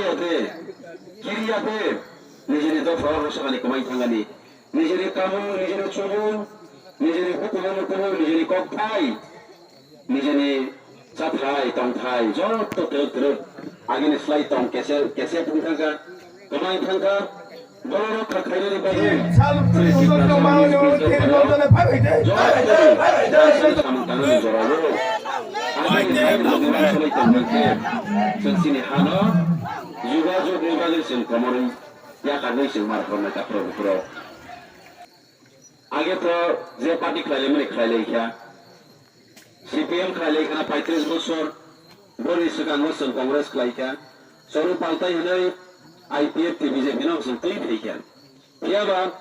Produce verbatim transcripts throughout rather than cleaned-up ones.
ya de, kiri ya de, nijini dopha o sakani kwmai thangani, nijini tamung, nijini chumung, nijini hukumu mukumu, nijini kokthai, nijini chathai tongthai joto twrwk twrwk agini slai tong kese kese wng thangkha, kwmai thangkha. Borok kha khainani bagwi chini Tiprasa ni joto samung tangnani jorao agini hai nugwi mansalai tongkha khe chwng chini hano jugajugni bagwi chwng komorwi yakarwi chwng mar hwnwi takhurok bukhurok. Age to je party khlailaimani khlailaikha, C P M khlailaikha na paitris bosor, boni swkango chwng Congress khlaikha, chwng paltai hwnwi I P F T B J P no chwng twi phaikha. Phiyaba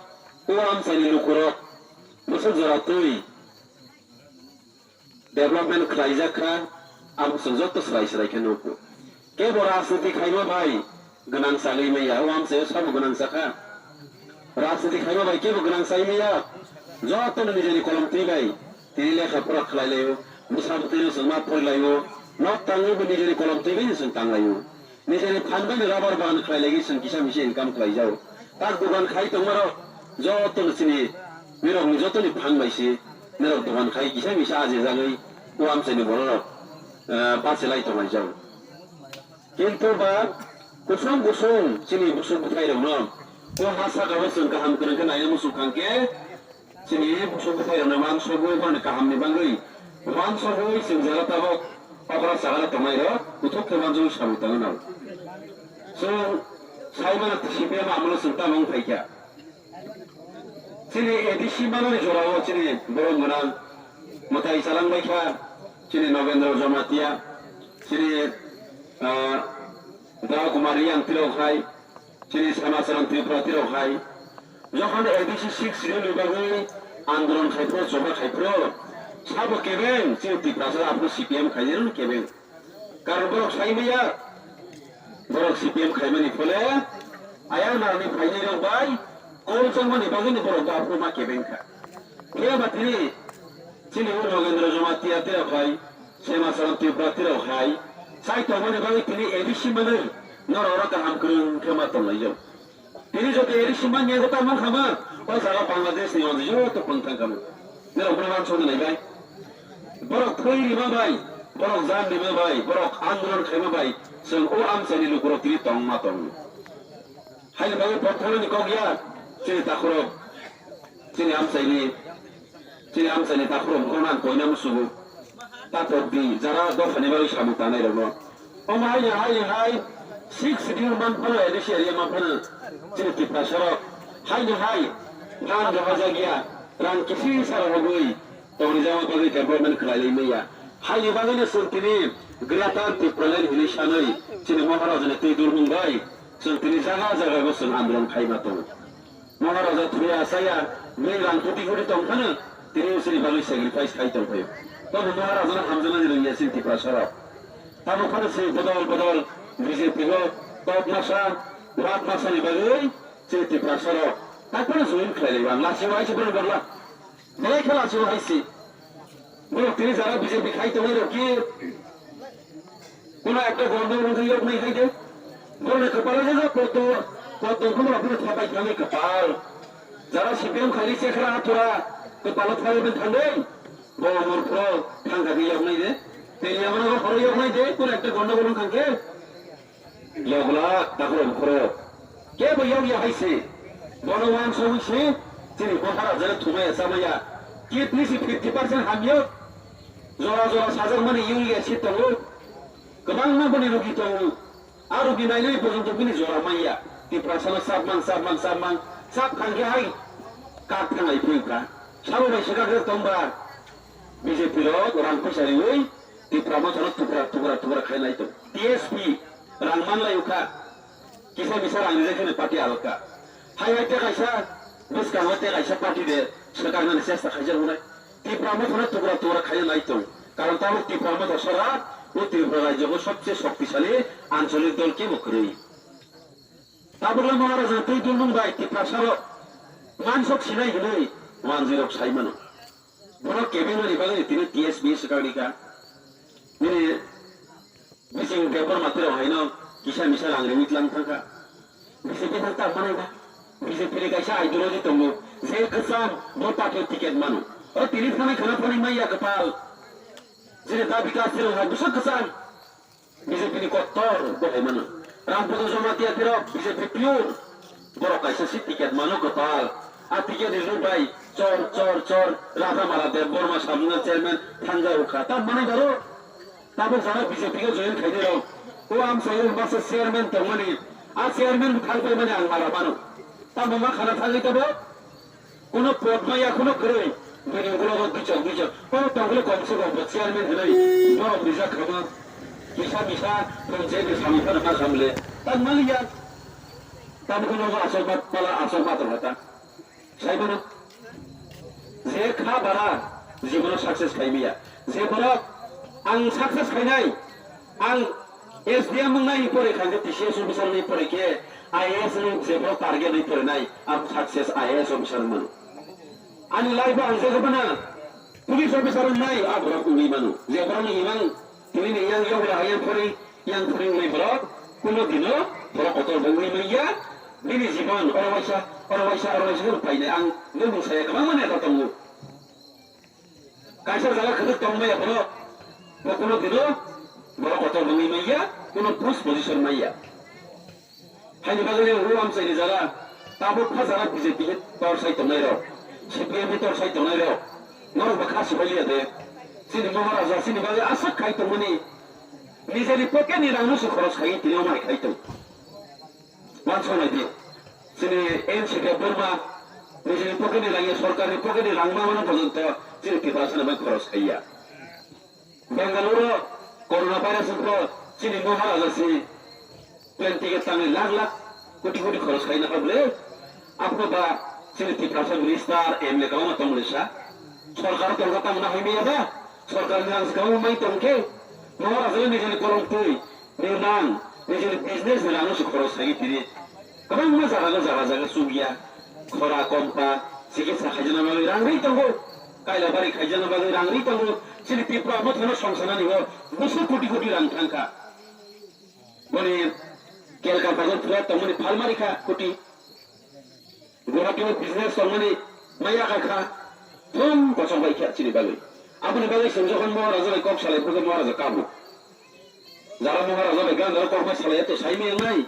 o amchaini lukurok bwswk jora twi development khlaijak kha, abo chwng joto swrai swrai khe nugo. Kebo rajniti khaima bai gwnang chagwi maya, o amchaio sabo gwnang chakha. Rajniti khaima bai kebo gwnang chai maya, jotono nijeni kolom twi bai tini lekha pora khlai laio, bwsa bwtwino chwng ma pori laio, nok tangwi bo nijeni kolom twi bai chwng tang laio. Nijeni phan bai rubber bagan khlai lagi chwng kisa misa income khlai jao. Tak dogan khai tongmarok jotono chini nirokni jotoni phan bai se nirok dogan khai kisa misa aje jagwi o amchaini bororok, eh, bachelai tonglai jao. Kintu ba kusung kusung chini busuk bwthairokno o ha sakao chwng kaham kwrwng khe naina muchung kha khe, chini busuk bwthairokno wansugwi bohrokni kahamni bagwi wansugwi chwng jala tabok okra chagala tongnairok kuthuk khe wansugwi samung tangwi nango. Chwng saimano C P M amolo chwng tamo wng phaikha. Chini A D C manani jorao chini borom gwnang mwtai chalangbaikha, chini Nagendra Jamatia, chini, ah, Dao Kumar Reang tirok hai, chini Samacharan Tripura tirok hai, jokhon A D C six schedule ni bagwi andolon khai phuru, choba khai phuru, sabo kebeng chini Tiprasa aphuru C P M khainai rwni kebeng. Karon borok sai maya, borok C P M khaimani phole ayang narwkni phainairok bai kol changmani bagwino borok aphuru ma kebeng kha. Phiya ba tini chini o Nagendra Jamatia tirok hai, Semacharan Tripura tirok hai, chai tongmani bagwi tini A D C manwi norok oro kaham kwrwng khe ma tonglaijak. Tini jodi A D C manya khe tamo khama, o jaga Bangladesh ni manjak joto phang thang khama. Norok bono wansukna nai bai. Borok thwi rima bai, borok jan rima bai, borok andolon khaima bai, chwng o amchaini lukurok tini tong ma tong. Haini bagwi bothorni kok ya, chini takhurok, chini amchaini, chini amchaini takhurok bono ang koina musugo. Tatok di, jara dophani bagwi samung tanai rokno. Omo haino, haino hai six schedule man phano, A D C area man phano chini Tiprasa rok. Haino hai phan rohorjak ya, rang kisi sa rohorwi tongrijak bagwi development khlai lai maya. Haini bagwino chwng tini Greater Tipraland hinwi sanwi chini Maharaja ni twi dulmung bai chwng tini jaga jaga bo chwng andolon khaima tongo. Maharaja thuya saya, bini rang koti koti tong phano, tini chini bagwi sacrifice khai tong phaio. Tamo Maharaja no hamjaknani rwngya chini Tiprasa rok. Tamo phano se bodol bodol B J P go kok masa, rat masa ni bagwi chini Tiprasa rok. Tak phano join khlai lai bang, lasi wai se bono borla. Belai khe lasi wai se. Borok tini jara B J P khai tongnai rok ki Kono ekta gondogol wngkha yok nai hai de. Borokni kwpalo je je poddo, poddo wngkha borok phano thapai thangwi kwpal. Jara C P M khaidi chekhra athura kwpalo thapai ben thangwi. Bo murkho thangkha khe yok nai de. Tei yamano bo khoro yok nai de, kono ekta gondogol wngkha khe. Yokla takhro bukhro. Kebo yokya hai se. Bono wansugwi se chini Maharaja no thumaya chamaya. Kidney se fifty percent hamya. Jora jora sajakmani urea se tongo. Kwbangma boni rugi tongo. A rugi nainai porjonto bini jora manya. Tiprasano chapmang, chapmang, chapmang. Chap thangkhe hai kak thanglai phiyokha. Sabo bai swkakhe tongba B J P rok rang poisa riwi Tipra mothano tukra, tukra, tukra khainai tong. T S P rang manlai ukha. Kisa misa rang rijak kheno party alka. Hai hai tei kaisa bwskango tei kaisa party de swkaknani chesta khaijak wngnai. Tipra mothano tukra tukra khaina nai tong. Karon tabuk Tipra motha sara o Tripura rajyogo sobse shoktisali ancholik dol kebo kwrwi. Tabukle Maharaja tei dulmung bai Tiprasarok mansok sinai hinwi wanjwirok sai mano. Bono kebengmani bagwi tini T S P swkang rikha. Nini bising Debbarma tirok haino Kisa misa rang ringwi tlang thangkha. B J P thang ta manai ba. B J P ni kaisa ideology tongo. Je kwcham bo party ticket mano. O tini thani khana thani maya kwpal. Jini dabi ka sirang hai bwswk kwcham. B J P ni kotor bo hai mano. Rampada Jamatia tirok B J P pure. Borok kaisa si ticket mano kwpal. A ticket ni rw bai chor chor chor Radha Mala Deb Borma Sabunga chairman thangja ukha. Ta manai baro. Tabuk jara B J P o join khainai rok. O amsai o baksa chairman tongmani. A chairman bo thang paimani ang mala mano. Tamo ma khana thangwi tabo? Kuno pot maya kuno kwrwi. Bini ulo bo duichok duichok. O tongkhle komse kom bo chairman hinwi. Borok rijak khama. Kisa misa tong je ni sami phano ma khamle. Tang maliya. Tamo kuno bo asok bat pala asok bat rata. Saimano je kha bara jibono success khaimiya. Je borok ang success khainai, ang S D M wngnai pore kha, T C S officer wngnai pore khe I A S ni je borok target wngnai pore nai, ang success I A S officer wngmano. Ani life o ang je khe bana police officer wngnai, a borok wngwi mano. Je borok ni imang tini ni yang yokla hayang phori, yang phori wngnai borok, kuno dino borok kotor bo wngwi manya. Bini jibon oro waisa, oro waisa, oro waisa khe painai. Ang nokmung saya kwbangma neta tongo. Kaisa jaga kwthwk tong maya borok, bo kuno dino borok kotor bo wngwi manya, kuno post position manya. Haini bagwi le o amchaini jaga, tabuk kha jaga B J P khe tor sai tongnai rok, C P M khe tor sai tongnai rok, norok bo kha sibai liya de. Chini Maharaja chini bagwi aswk khai tongmani, nijeni pocket ni rang no se khoros khai tini o mai khai tong. Wansuk nai di. Chini N C K Burma, nijini pocket ni rang ya, sorkar ni pocket ni rang ma mano porjonto chini Tiprasa ni bai khoros khaiya. Bengaluru corona virus ni pro chini Maharaja si plane ticket tangwi lakh lakh, koti koti khoros khaina kha bwle. Aphuru ba chini Tiprasa minister, M L A kwbangma tong bwle sa. Sorkar tongkha tamo na hai maya ba? Sorkar ni rang se kwbangma mai tong khe, Maharaja ni nijini kolom twi. Nirmang, nijini business ni rang no se khoros sai tini. Kwbangma jaga no jaga jaga chukya. Khora, kompa, chikitsa khaijana bagwi rang ri tongo. Kailabari khaijana bagwi rang ri tongo. Chini Tripura mothano songsanani o bwswk koti koti rang thangkha. Boni Kolkata o thwlai tongmani phalmari kha koti. Guwahati o business tongmani maya kha kha. Thum kochok bai kha chini bagwi. Aboni bagwi chwng jokhon Maharaja bai kok salai phuru Maharaja kamo. Jara Maharaja bai gana kok bai salai to sai maya nai.